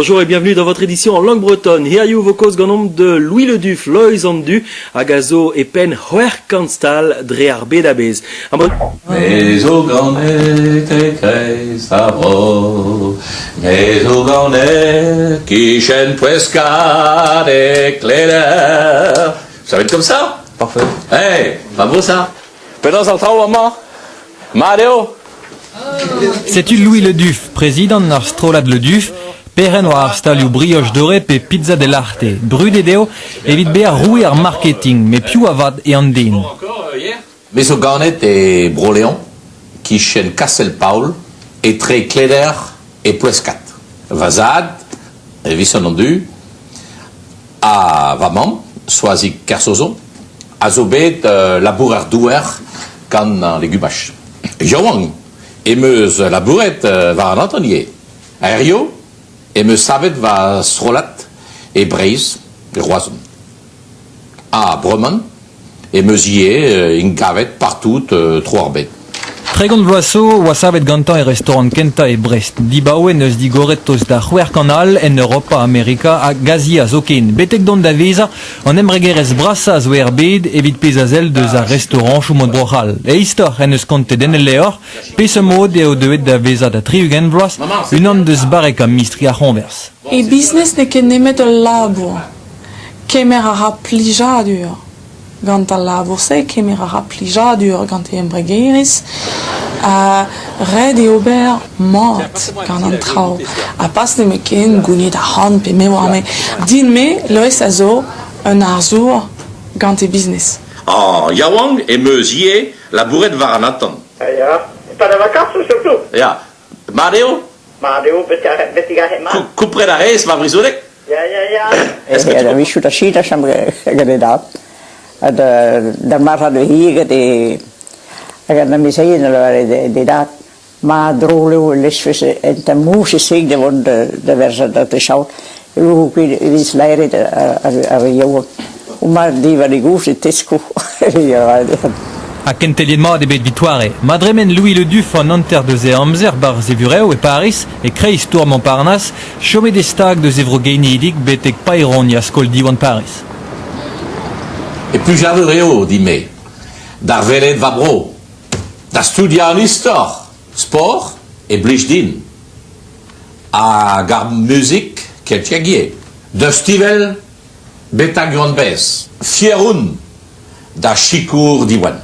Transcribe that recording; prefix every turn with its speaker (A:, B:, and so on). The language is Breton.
A: Bonjour et bienvenue dans votre édition en langue bretonne. Hiziv vo kaoz ganeomp de Louis Le Duff, Loeiz an Du hag a zo e penn c'hwec'h kant stal dre ar bed a-bezh.
B: Me zo ganet e-kreiz ar vro, me zo ganet kichen Ploueskad e Kleder. Ça va être comme ça?
A: Parfait.
B: Hey, pas beau ça? Penaos an traoù amañ? Mat eo?
C: Setu Louis Le Duff, prezidant ar strollad Le Duff, perc'henn war ar stalioù Brioche Dorée pe Pizza dell'Arte. Brudet eo evit bezañ roue ar marketing, met piv avat eo an den?
B: Me zo ganet e Bro-Leon, kichen Kastell-Paol, etre Kleder e Ploueskad. Va zad, Visant an Du, ha va mamm, Soazig Kersozon, a zo bet labourer-douar gant an legumaj. Yaouank em eus labouret war an atant ivez. Hiziv em eus savet va strollad e Breizh, e Roazhon. Ha bremañ em eus ivez int kavet partout tro ar bed.
C: 30 vloaz zo oa savet gantañ e restaurant kentañ e Brest. Dibaoe n'eus digoret tost da c'hwec'h kant all en Europa, Amerika hag Azia zoken. Betek dont da vezañ an embregerezh brasañ zo er bed evit pezh a sell deus ar restaorañchoù mod Bro-C'hall. E istor en deus kontet en e levr peseurt mod eo deuet da vezañ da 60 vloaz unan deus barrekañ mistri ar c'hoñvers.
D: E business n'eo ket nemet ul labour. Kemer a ra plijadur gant al labour-se, kemer a ra plijadur gant e embregerezh ha ret eo ober mat gant an traoù ha pas nemetken gounit arc'hant pe me 'oar-me. Din-me, Loeiz a zo un arzour gant e business.
B: Ha yaouank em eus ivez labouret war an atant.
E: Ya, e-pad ar vakañsoù surtout.
B: Ya, mat eo?
E: Mat eo, betek ar mat.
B: Kompren a rez ma brezhoneg?
E: Ya, ya, ya.
F: Ja, da wichou da schiet am gant e dad. Ha da marc'had hir gant e hag an amezeien a lavare d'e dad ma drol eo e lezfes en tamm-mouse-se da vont da verzañ da chaod eo ket e vez laeret ar re yaouank. Houmañ diwar e goust e tesko.
C: Ha kenteliet mat eo bet evit doare. Ma dremen Louis Le Duff an hanter deus e amzer 'barzh e vurev e Pariz, e-kreiz tour Montparnasse, chomet eo stag deus e vro genidik betek paeron skol Diwan Pariz.
B: E plijadur eo din-me da welet va bro, da studiañ an istor, sport e blij din, hag ar muzik keltiek ivez. Da stivell betek Joan Bez. Fier on da sikour Diwan.